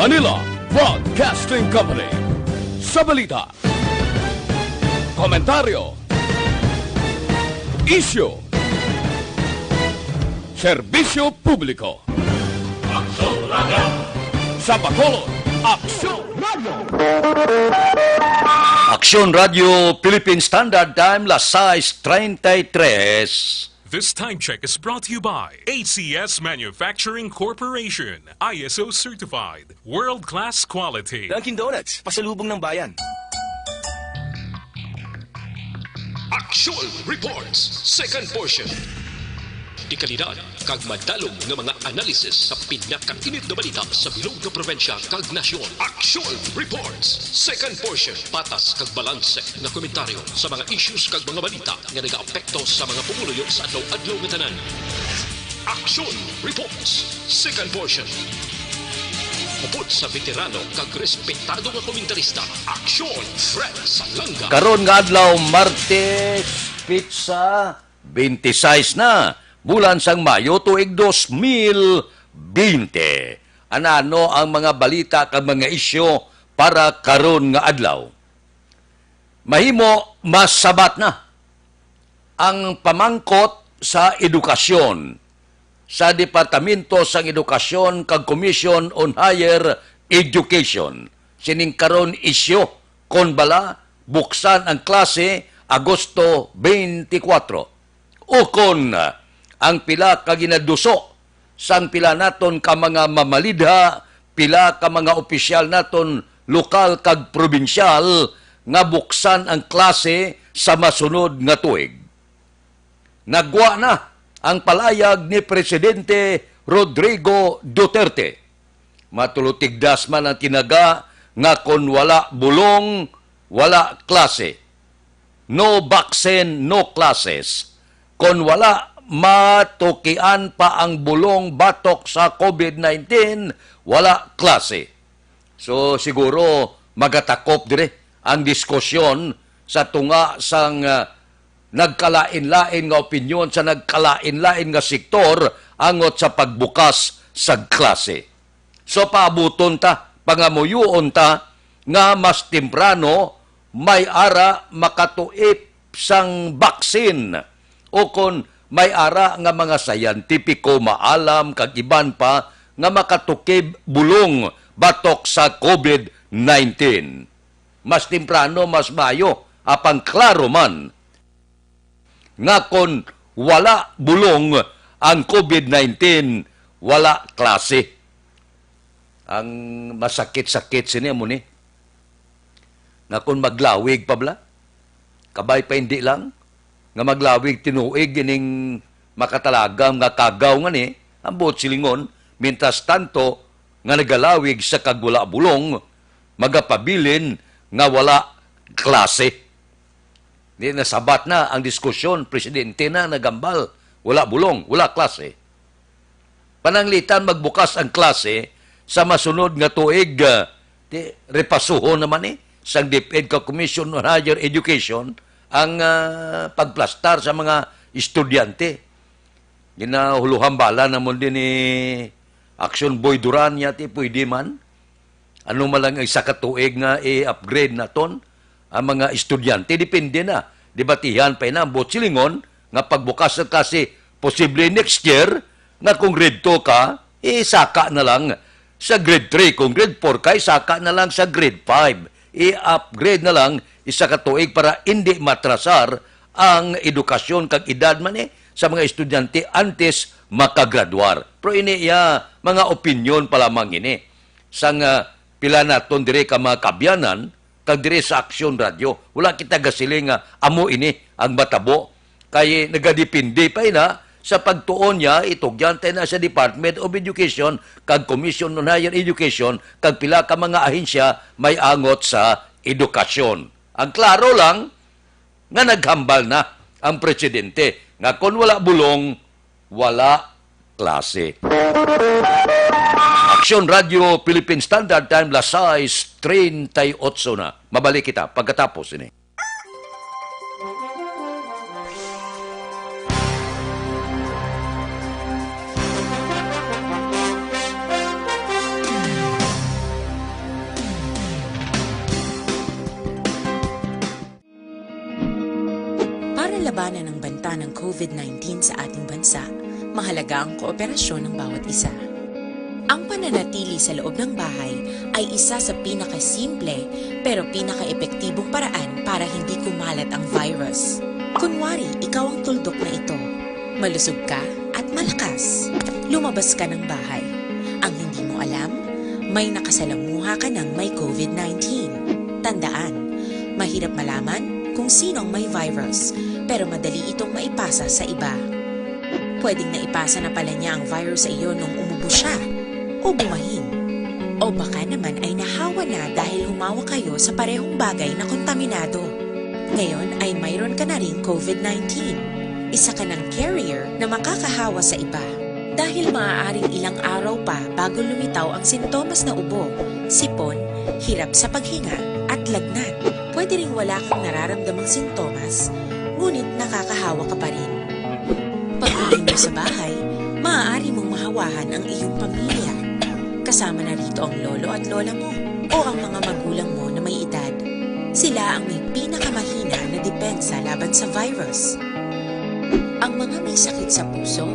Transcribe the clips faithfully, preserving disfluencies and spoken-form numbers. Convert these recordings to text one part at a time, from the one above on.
Manila Broadcasting Company. Sa balita, komentaryo, isyu, serbisyo publiko. Aksyon Radio. Sa Bacolod, Aksyon Radio. Aksyon Radio Philippine Standard Time, las sais treinta y tres. This time check is brought to you by A C S Manufacturing Corporation, I S O certified, world-class quality. Dunkin' Donuts, pasalubong ng bayan. Action Reports, second portion. Dekalidad kag madalom nga mga analisis sa pinakainit nga balita sa bilog nga probinsya kag nasyon. Action Reports, second portion. Patas kag balanse nga komentaryo sa mga issues kag mga balita nga nagaapekto sa mga pumuluyo sa adlaw-adlaw nga tanan. Action Reports, second portion. Upod sa veterano kag respetado nga komentarista, Aksyon Fred Salanga. Karon nga adlaw, Martes, petsa twenty-six na, bulan sang Mayo, tuig dos mil bente. Ano-ano ang mga balita kag mga isyu para karon nga adlaw? Mahimo mas sabat na ang pamangkot sa edukasyon sa Departamento sang Edukasyon kag Commission on Higher Education. Sining karon isyu, kon bala buksan ang klase Agosto twenty-four. Ukon ang pila ka ginaduso sang pila naton ka mga mamalidha, pila ka mga opisyal naton lokal kag probinsyal nga buksan ang klase sa masunod nga tuig. Nagwa na ang palayag ni Presidente Rodrigo Duterte. Matulotigdas man ang tinaga nga kon wala bulong, wala klase. No vaccine, no classes. Kon wala matukian pa ang bulong batok sa COVID nineteen, wala klase. So, siguro magatakop dire ang diskusyon sa tunga sang, ah, nagkalain-lain nga opinyon sa nagkalain-lain nga sektor angot sa pagbukas sa klase. So, paabuton ta, pangamuyoon ta nga mas temprano may ara makatuip sang baksin, o kon may ara nga mga siyentipiko, maalam, kag iban pa nga makatukib bulong batok sa COVID nineteen. Mas temprano, mas maayo, apang klaro man nga kon wala bulong ang COVID nineteen, wala klase. Ang masakit-sakit sini amo ni, nga kon maglawig pa bala, kabay pa hindi lang, nga maglawig tinuig ining makatalagam nga kagaw nga ni, ang buot silingon, mientras tanto nga nagalawig sa kag wala bulong, magapabilin nga wala klase. Di na sabat na ang diskusyon, presidente na nagambal, wala bulong, wala klase. Pananglitan magbukas ang klase sa masunod nga tuig, ah, di, repasuhon naman ni sang DepEd kag Commission on Higher Education ang, ah, pagplastar sa mga estudyante. Ginahuluhan bala namon din ni Action Boy Duran niya, ti pwede man. Ano man lang ang isa ka tuig nga i-upgrade naton ang mga estudyante? Depende na. Debatihan pa ina ang buot silingon nga pagbukas sa klase posible next year, nga kung grade two ka, isaka na lang sa grade three. Kung grade four ka, isaka na lang sa grade five. I-upgrade na lang isa ka tuig para hindi matrasar ang edukasyon kag edad man ni sa mga estudyante antes makagraduar. Pero ini iya mga opinyon pa lamang ini. Sang, ah, pila naton diri ka mga kaabyanan, kag diri sa Aksyon Radio, wala kita gasiling nga amo ini ang matabo. Kay nagadepende pa ina sa pagtuon niya, itugyan ta na sa Department of Education kag Commission on Higher Education kag pila ka mga ahensya may angot sa edukasyon. Ang klaro lang nga naghambal na ang presidente nga kon wala bulong, wala klase. Aksyon Radio Philippine Standard Time, las sais treinta y ocho na. Mabalik kita pagkatapos ini. Labanan ang banta ng COVID nineteen sa ating bansa, mahalaga ang kooperasyon ng bawat isa. Ang pananatili sa loob ng bahay ay isa sa pinakasimple pero pinakaepektibong paraan para hindi kumalat ang virus. Kunwari, ikaw ang tuldok na ito. Malusog ka at malakas. Lumabas ka ng bahay. Ang hindi mo alam, may nakasalamuha ka ng may COVID nineteen. Tandaan, mahirap malaman kung sino ang may virus, pero madali itong maipasa sa iba. Pwedeng naipasa na pala niya ang virus sa iyo nung umubo siya o bumahin. O baka naman ay nahawa na dahil humawak kayo sa parehong bagay na kontaminado. Ngayon ay mayroon ka na ring COVID nineteen. Isa ka ng carrier na makakahawa sa iba. Dahil maaaring ilang araw pa bago lumitaw ang sintomas na ubo, sipon, hirap sa paghinga, at lagnat. Pwede ring wala kang nararamdamang sintomas, ngunit nakakahawa ka pa rin. Pag-uwi mo sa bahay, maaari mong mahawahan ang iyong pamilya. Kasama na rito ang lolo at lola mo o ang mga magulang mo na may edad. Sila ang may pinakamahina na depensa laban sa virus. Ang mga may sakit sa puso,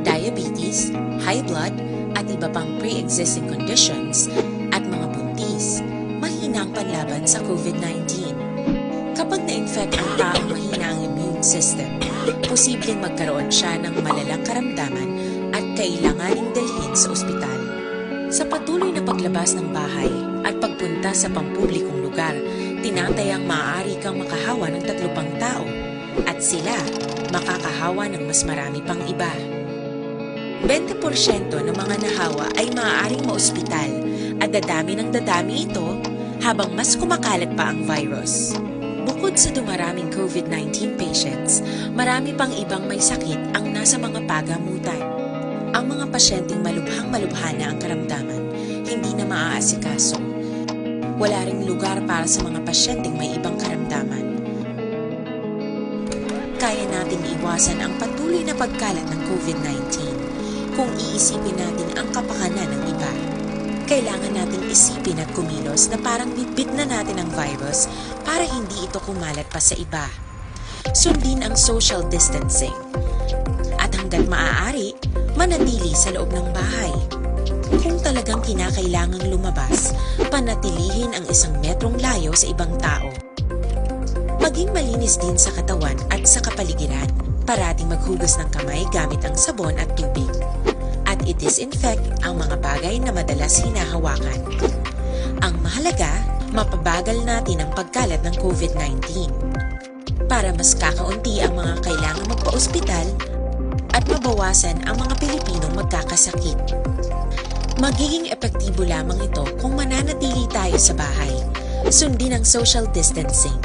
diabetes, high blood, at iba pang pre-existing conditions, at mga buntis, mahina ang panlaban sa COVID nineteen. Kapag na-infect ang taong mahina ang immune system, posibleng magkaroon siya ng malalang karamdaman at kailanganing dalhin sa ospital. Sa patuloy na paglabas ng bahay at pagpunta sa pampublikong lugar, tinatayang maaari kang makahawa ng tatlo pang tao at sila makakahawa ng mas marami pang iba. Bente porsyento ng mga nahawa ay maaaring maospital at dadami ng dadami ito habang mas kumakalat pa ang virus. Bukod sa dumaraming COVID nineteen patients, marami pang ibang may sakit ang nasa mga pagamutan. Ang mga pasyenteng malubhang-malubha na ang karamdaman, hindi na maaasikaso. Wala ring lugar para sa mga pasyenteng may ibang karamdaman. Kaya nating iwasan ang patuloy na pagkalat ng COVID nineteen kung iisipin natin ang kapakanan ng iba. Kailangan nating isipin at kumilos na parang bitbit na natin ang virus para hindi ito kumalat pa sa iba. Sundin ang social distancing. At hanggat maaari, manatili sa loob ng bahay. Kung talagang kinakailangang lumabas, panatilihin ang isang metrong layo sa ibang tao. Maging malinis din sa katawan at sa kapaligiran. Parating maghugas ng kamay gamit ang sabon at tubig. At i-disinfect ang mga bagay na madalas hinahawakan. Ang mahalaga, mapabagal natin ang pagkalat ng COVID nineteen. Para mas kakaunti ang mga kailangang magpa-ospital at mabawasan ang mga Pilipinong magkakasakit. Magiging epektibo lamang ito kung mananatili tayo sa bahay. Sundin ang social distancing.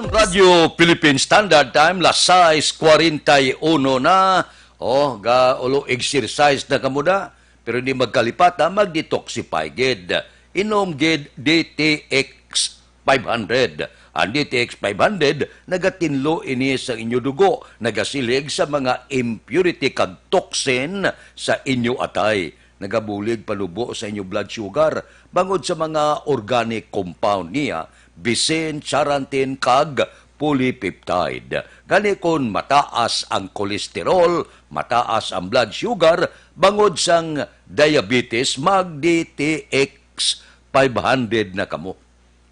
Radyo Philippine Standard Time, las sais cuarenta y uno na. Oh, ga-, ulo exercise na kamo da, pero hindi magkalipat, ha, mag-detoxify gid. Inom gid D T X five hundred. Ang D T X five hundred nagatinlo ini sa inyo dugo, nagasilig sa mga impurity kag toxin sa inyo atay. Nagabulig panubo sa inyo blood sugar bangod sa mga organic compound niya, bisin, charantin, kag polypeptide. Gani, kon mataas ang cholesterol, mataas ang blood sugar, bangod sang diabetes, mag D T X five hundred na kamo.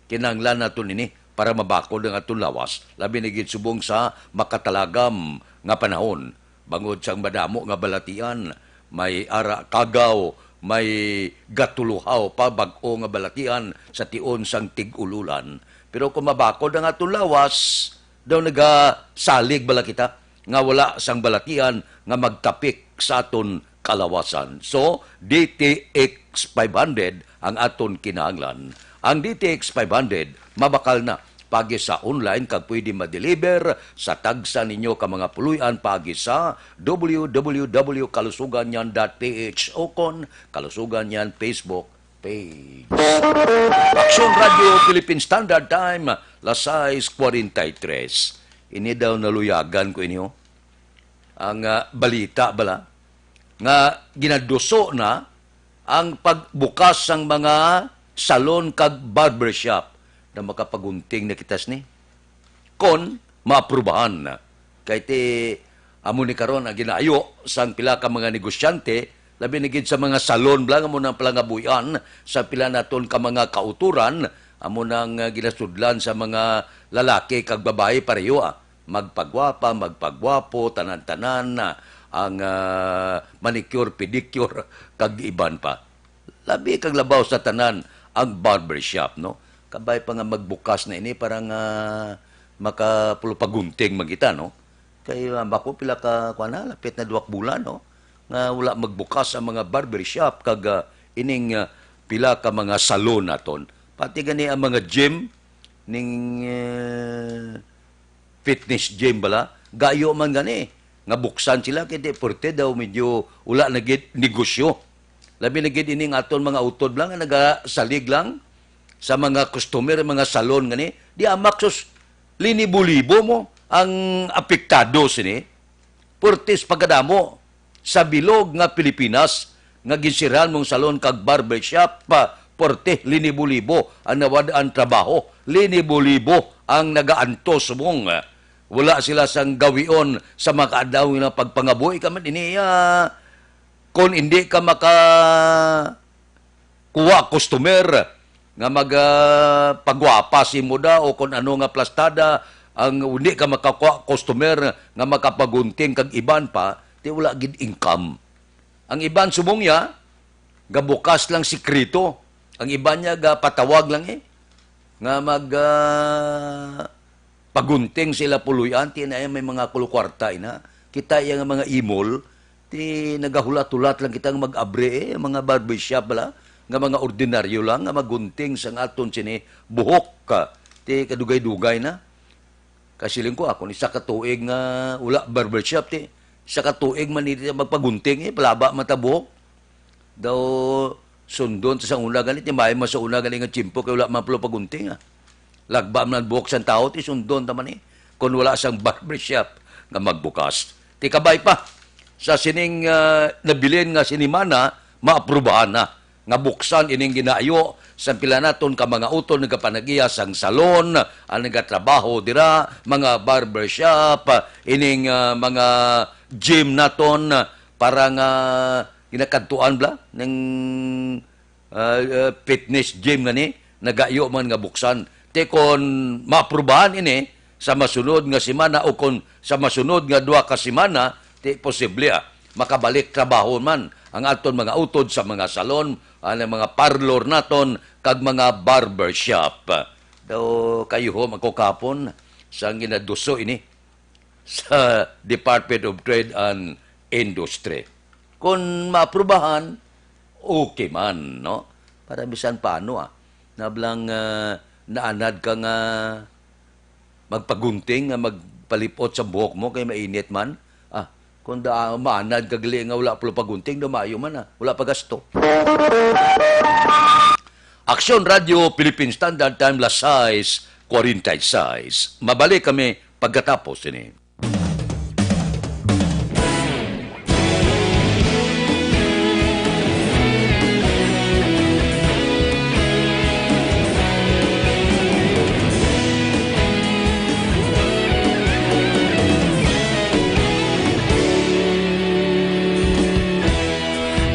Kinahanglan naton ini para mabakod ang aton lawas, labi na gid subong sa makatalagam nga panahon. Bangod sang madamo nga balatian, may ara kagaw, may gatuluhaw pa bag-o nga balatian sa tion sang tig-ululan. Pero kung mabakod ang aton lawas, daw nagasalig bala kita nga wala sang balatian nga magtapik sa aton kalawasan. So, D T X five hundred ang aton kinahanglan. Ang D T X five hundred mabakal na paagi sa online kag pwede ma-deliver sa tagsa ninyo ka mga puloy-an paagi sa W W W kalusuganyan dot P H o kon Kalusuganyan Facebook page. Aksyon Radio Philippine Standard Time, las sais cuarenta y tres. Ini daw naluyagan ko inyo. Ang, ah, balita bala nga ginaduso na ang pagbukas sang mga salon kag barbershop na makapagunting na kita sini. Kon maaprubahan. Kay ti amo ni karon ang ginaayo sang pila ka mga negosyante, labi na gid sa mga salon bala nga amo nang palangabuhian sa pila naton ka mga kautoran, amo nang, ah, ginasudlan sa mga lalaki kag babayi pareho, ah. Magpagwapa, magpagwapo, tanan-tanan na ang, ah, manicure, pedicure, kag iban pa. Labi kag labaw sa tanan ang barbershop, no? Kabay pa nga magbukas na ini para nga makapulo pa gunting man kita, no? Kay, ah, bako pila ka, kuwan na, lapit na duwak bulan, no? Nga wala magbukas ang mga barbershop kag, ah, ining, ah, pila ka mga salon naton. Pati gani ang mga gym, ning, eh, fitness gym bala, gayo man gani nga buksan sila kay di, pwerte daw medyo wala na gid negosyo. Labi na gid ining aton mga utod lang nga nagasalig lang sa mga customer, mga salon gani. Di amak sus, linibo-libo mo ang apektado sini. Purtis pagkadamo sa bilog nga Pilipinas nga ginsirhan mong salon kag barbershop, pa, porte linibo-libo ang nawad-an trabaho, linibo-libo ang nagaantos mong, ah, wala sila sang gawion sa mga adlaw nga pagpangabuhi ka man ini, ah, kon hindi ka maka kuha customer nga mag, ah, pagwapa si muda o kon ano nga plastada, ang hindi ka makakuha customer nga makapagunting kag iban pa, ti wala gid income. Ang iban subong niya, gabukas lang sikreto. Ang iban niya gapatawag lang eh, nga mag, ah, pagunting sa ila puloy-an, ti na may mga kulukwarta ina. Kita iya nga mga imol, ti nagahulat-hulat lang kita nga mag-abri, eh, mga barbershop bala, nga mga ordinaryo lang nga magunting sang aton sini buhok, ah, ti kadugay-dugay na. Kasiling ko, ako ni sa katuig nga wala barbershop, ti sa katuig man ni magpagunting, eh, palaba man ta buhok. Daw sundon ta sa una gani, ti maayo man sa una gani nga tiyempo kay wala man pulo pagunting, ah. Lagba man ang buhok sang tawo, ti sundon ta man, eh, kon wala sang barbershop nga magbukas. Ti kabay pa sa sining, ah, nabilin nga sinimana, maaprubahan na nga buksan ining ginaayo sang pila naton ka mga utod nagapanag-iya sang salon, ang nagatrabaho dira, mga barbershop, ining, ah, mga gym naton, para nga ginakadtuan bala ning, ah, ah, fitness gym nga ni nagayo man nga buksan. Ti kon maaprubahan ini sa masunod nga semana o kon sa masunod nga duha ka semana, ti posible, ah, makabalik trabaho man ang aton mga utod sa mga salon, ang mga parlor naton kag mga barbershop. Daw kayuhom ako kapon sa ginaduso ini sa Department of Trade and Industry. Kung maaprubahan, okay man, no? Para bisan paano, ah. Nablang, ah, naanad ka nga magpagunting, nga magpalipot sa buhok mo kay mainit man. Ah, kung da, maanad ka gali nga wala pa pagunting, da maayo man, ah. Wala pa gasto. Aksyon Radio Philippine Standard Time, las sais cuarenta y seis. Mabalik kami pagkatapos ini.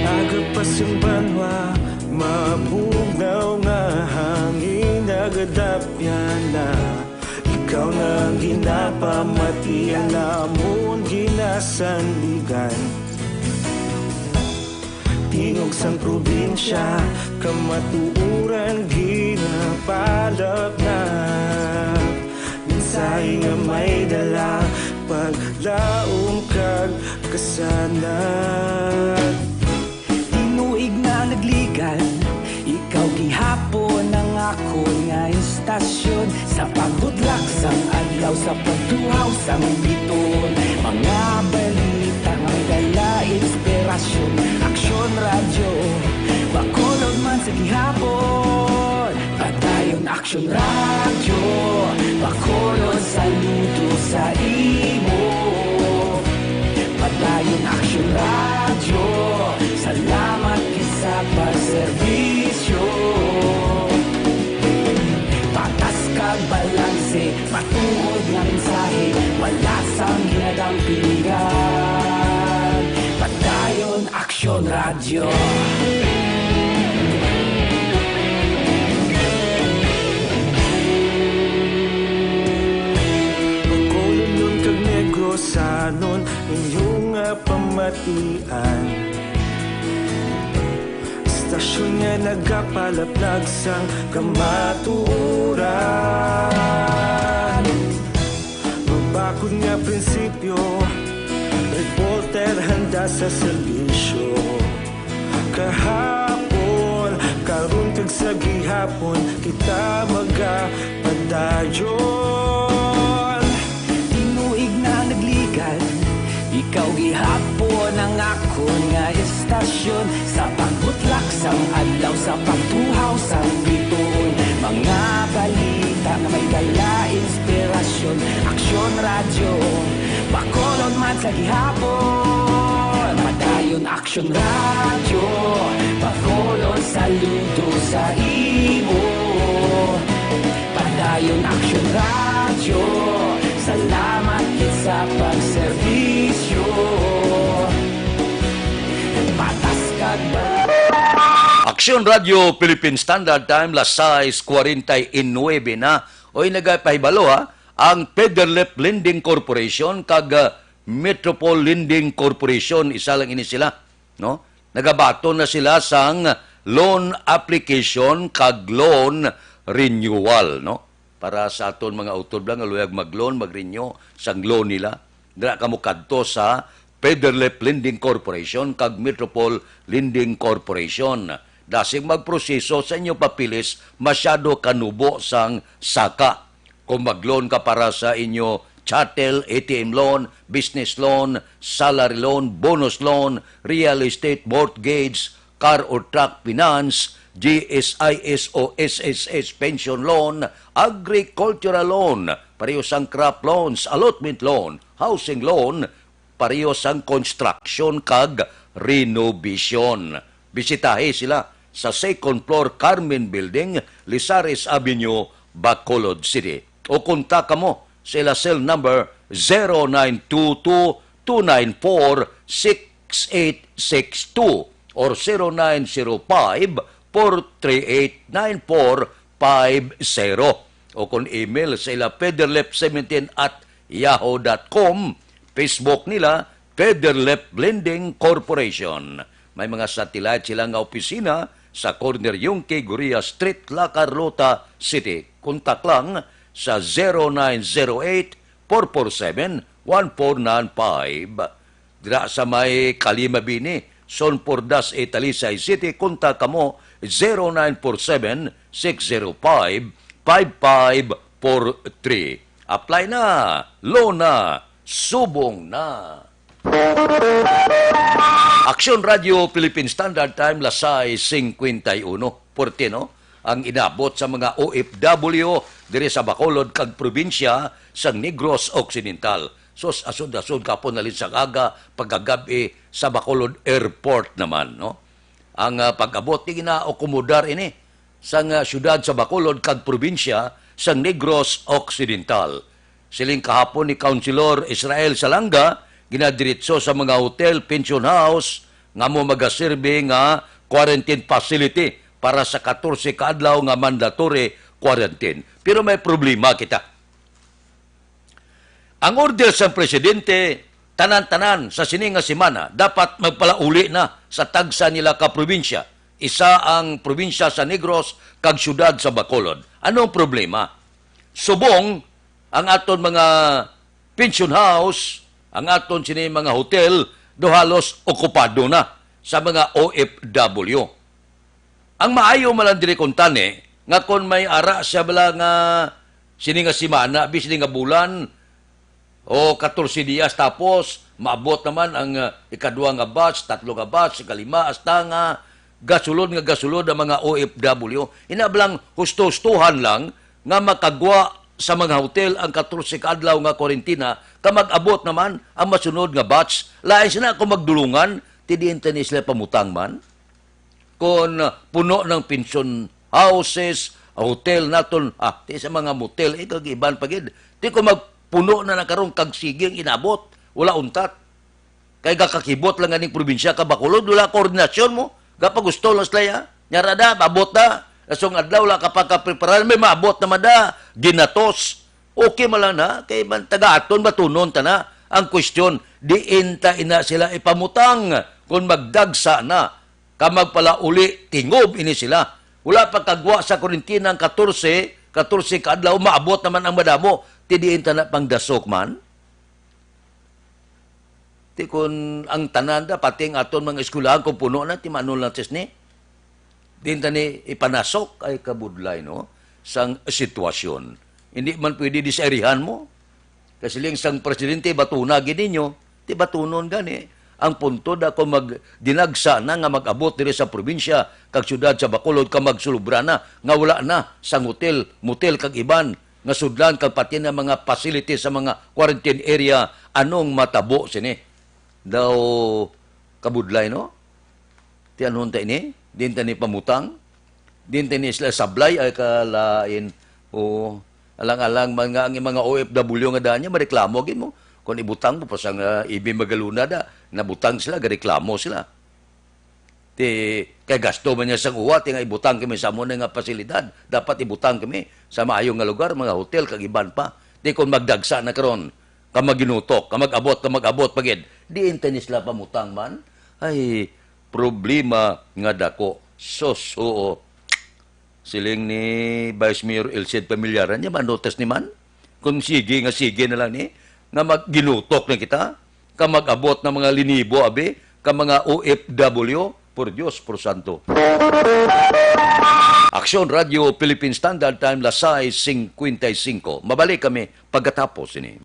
Agapas ang banwa, mabugnaw nga hangin, nagadapyan na. Ikaw na ang ginapamati, ang amon ginasandigan. Tingog sang probinsya, kamatuoran ginapalapnap. Mensahe nga may dala, paglaom kag kasanag. Tinuig na nagligan, ikaw gihapon ang akon nga istasyon. Sa pagbudlak sang adlaw, sa pagtuhaw sang biton, mga balita nga may dala inspirasyon. Aksyon Radyo, Bacolod man sa gihapon. Padayon Aksyon Radyo, Bacolod, saludo sa imo. Padayon Aksyon Radyo, salamat gid sa pagserbisyo. Patas kag balanse, matuod nga mensahe, Radyo. Bacolod kag Negrosanon, inyo nga pamatian. Istasyon nga nagapalaplag sang kamatuoran. Mabakod nga prinsipyo, reporter handa sa serbisyo. Kahapon, karon kag sa gihapon, kita magapadayon. Tinuig na nagligad, ikaw gihapon ang akon nga istasyon. Sa pagbutlak sang adlaw, sa pagtuhaw sang bituon, mga balita nga may dala inspirasyon. Aksyon Radyo, Bacolod man sa gihapon. Padayon Aksyon Radyo, Bacolod saludo sa imo. Padayon Aksyon Radyo, salamat gid sa pagserbisyo. Patas kag ba- Aksyon Radyo Philippine Standard Time, las sais cuarenta y nueve na. Oy, nagapahibalo, ha, ang Federlep Lending Corporation kag, ah, Metropole Lending Corporation, isa lang ini sila, no? Nagabaton na sila sang loan application kag loan renewal, no? Para sa aton mga utod lang nga luyag mag-loan, mag-renew sang loan nila, dira kamo kadto sa Federlep Lending Corporation kag Metropole Lending Corporation. Dasig magproseso sa inyong papeles, masyado kanubo sang saka. Kung mag-loan ka para sa inyo chattel, A T M loan, business loan, salary loan, bonus loan, real estate mortgage, car or truck finance, G S I S o S S S pension loan, agricultural loan, pareho sang crop loans, allotment loan, housing loan, pareho sang construction kag renovation. Bisitahi sila sa second floor Carmen Building, Lizares Avenue, Bacolod City. O kontak kamo sa ila cell number zero nine two two, two nine four, six eight six two or zero nine zero five, four three eight, nine four five zero. O kon email sa ila federlep seventeen at yahoo dot com, Facebook nila, Federlep Lending Corporation. May mga satellite sila nga opisina sa corner Yungque Gorria Street, La Carlota City. Kontak lang sa zero nine zero eight, four four seven, one four nine five. Dira sa may Kalye Mabini, Son Pordas, Talisay City, kontak kamo zero nine four seven, six zero five, five five four three. Apply na, loan na, subong na. Aksyon Radyo Philippine Standard Time, las sais cincuenta y uno. Puwerte, no? Ang inabot sa mga O F W diri sa Bacolod kag probinsya sang Negros Occidental. Sus, asod-asod gapon halin sang aga, pagkagab-i sa Bacolod Airport naman, no? Ang, ah, pag-abot ni ginaakomodar ini sang, ah, siyudad sa Bacolod kag probinsya sang Negros Occidental. Siling kahapon ni Councilor Israel Salanga, ginadiretso sa mga hotel, pension house nga amo magaserbi nga quarantine facility para sa katorse ka adlaw nga mandatory quarantine. Pero may problema kita. Ang order sang presidente, tanan-tanan sa sini nga semana dapat magpalauli na sa tagsa nila ka probinsya. Isa ang probinsya sa Negros kag siyudad sa Bacolod. Anong problema? Subong ang aton mga pension house, ang aton sini mga hotel, do halos okupado na sa mga O F W. Ang maayo man lang diri kuntani, nga kon may ara siya bala nga sini nga semana, bi sini nga bulan, o katorse dias, tapos maabot naman ang, ah, ikadua nga batch, tatlo nga batch, ikalima, hasta nga gasulod nga gasulod ang mga O F W. Ina bala lang, husto-hustuhan lang nga makagwa sa mga hotel ang katorse ka adlaw nga kwarentina, kag mag-abot naman ang masunod nga batch. Lain sina kung magdulungan, ti diin tani sila pamutang man? Kon, ah, puno ng pension houses, hotel naton, ah, ti sa mga motel, eh, kag iban pa gid. Ti kung magpuno na na karon kag sige ang inabot, wala untat. Kay gakakibot lang ganing probinsya ka Bacolod, wala koordinasyon mo. Gapagusto lang sila, ya. Nyara da, maabot da. Asong adlaw, wala ka pagkaprepara, may maabot naman da. Ginatos. Okay man lang na, kay man taga-aton, batunon ta na. Ang question, diin ta ina sila ipamutang kung magdagsa na. Ka magpalauli, tingob ini sila. Wala pa kagwa sa kurintina ang katorse, katorse ka adlaw, maabot naman ang madamo. Ti diin ta na pangdasok man? Ti kun ang tanan da, pati ang aton mga eskwelahan, kung puno na, ti maano lang tis ni? Din tani ipanasok ay kabudlay, no? Sang sitwasyon. Hindi man pwede di sa irihan mo. Kasi lang sang presidente, batuna gid ninyo, ti batunon gani. Ang punto da kung mag, dinagsa na nga mag-abot diri sa probinsya, kag syudad sa Bacolod, ka magsulubra na, nga wala na sang hotel, motel, kag iban, nga sudlan kag pati na mga facility sa mga quarantine area, anong matabo sini? Daw kabudlay, no? Ti anhon ta ini? Din ta ni pamutang? Din ta ni sila sablay ay kalain? O alang-alang man nga ang mga O F W nga daan niya, mareklamo gid mo. Kung ibutang mo pa sa nga ibi magaluna da, nabutang sila, gareklamo sila. Ti, kay gasto man niya sang uwa, ti nga ibutang kami sa amo na nga pasilidad. Dapat ibutang kami sa maayo nga lugar, mga hotel, kag iban pa. Ti, kung magdagsa na karon, ka maginutok, ka mag-abot, ka mag-abot pa gid, diin ta ni sila pamutang man? Ay, problema nga dako. Sus, oo. Siling ni Vice Mayor Elcid Pamilyara, niya manotas ni man? Kung sige nga sige na lang ni, nga magginutok na kita, ka mag-abot ng mga linibo, abi, ka mga O F W, por Dios, por santo. Aksyon Radio Philippine Standard Time, las sais cincuenta y cinco. Mabalik kami pagkatapos ini.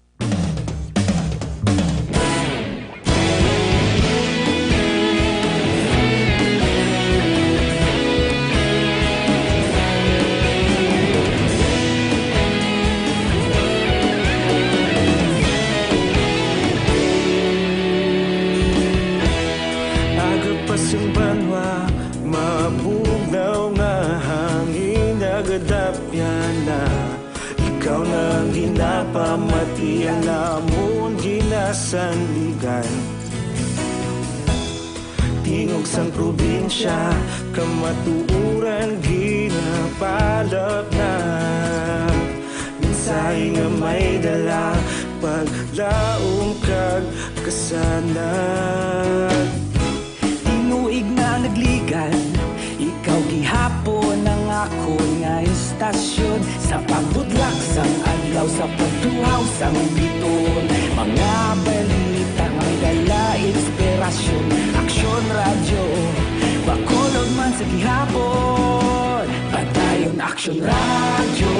Aga pa sing banwa, mabugnaw nga hangin, nagadapyan na. Ikaw na ang ginapamati, ang amon ginasandigan. Tingog sang probinsya, kamatuoran ginapalapnag. Mensahe nga may dala, paglaom kag kasanag. Tinuig na nagligan, ikaw gihapon ang akon nga istasyon. Sa pagbudlak sang adlaw, sa pagtuhaw sang biton, mga balita nga may dala inspirasyon. Aksyon Radyo, Bacolod man sa gihapon. Padayon Aksyon Radyo,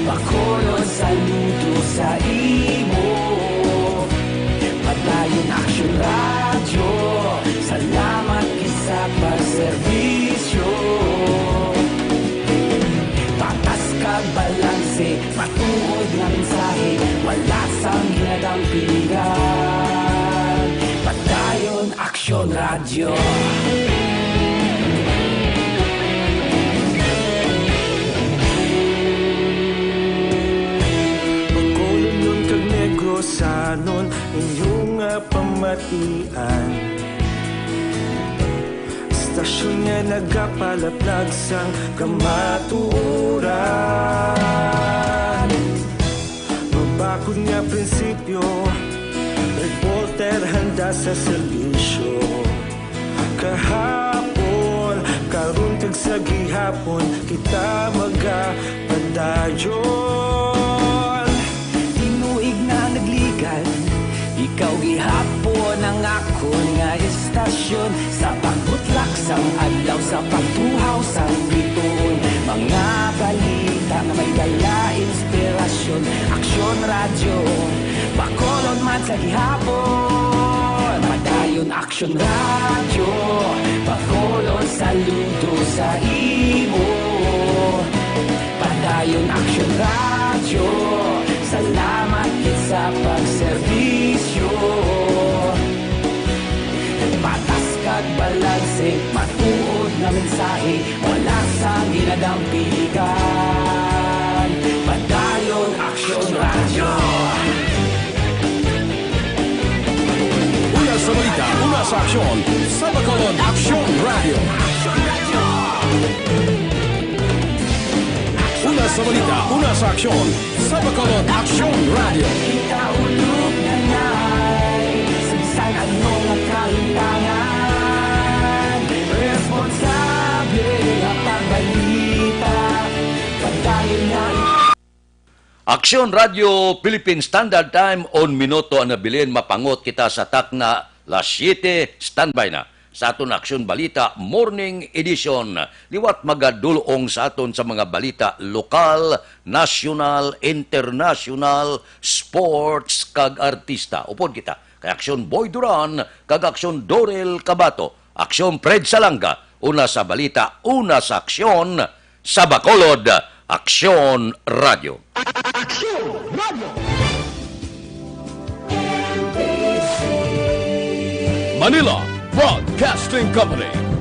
Bacolod, saludo sa imo. Padayon Aksyon Radyo, salamat gid sa pagserbisyo. Patas kag balanse, matuod nga mensahe, wala sang ginadampigan. Padayon Aksyon Radyo. Bacolodnon kag Negrosanon, inyo nga pamatian. Istasyon nga nagapalaplag sang kamatuoran. Mabakod nga prinsipyo, reporter handa sa serbisyo. Kahapon, karon kag sa gihapon, kita magapadayon. Tinuig na nagligan, ikaw gihapon ang akon nga istasyon. Sa pagbutlak sang adlaw, sa pagtuhaw sang bituon, mga balita nga may dala inspirasyon. Aksyon Radyo, Bacolod man sa gihapon. Padayon Aksyon Radyo, Bacolod, saludo sa imo. Padayon Aksyon Radyo, salamat gid sa pagserbisyo. Patas kag balanse, matuod nga mensahe, wala sang ginadampigan. Padayon Aksyon Radyo. Una sa Aksyon sa Bacolod, Aksyon Radio. Una sa balita, una sa aksyon sa Bacolod, Aksyon Radio. Kita ulog na nai, sa bisan ano nga kahitangan, responsable nga pagbalita, pagdangin na Aksyon Radio Philippine Standard Time, un minuto ang nabilin, mapangot kita sa takna las siete, standby na sa aton Aksyon Balita Morning Edition. Liwat magadulong sa aton sa mga balita lokal, nasyonal, internasyonal, sports, kag artista. Upod kita kay Aksyon Boy Duran kag Aksyon Dorel Cabato, Aksyon Fred Salanga, una sa balita, una sa aksyon, sa Bacolod, Aksyon Radio. Aksyon Radio. Manila Broadcasting Company.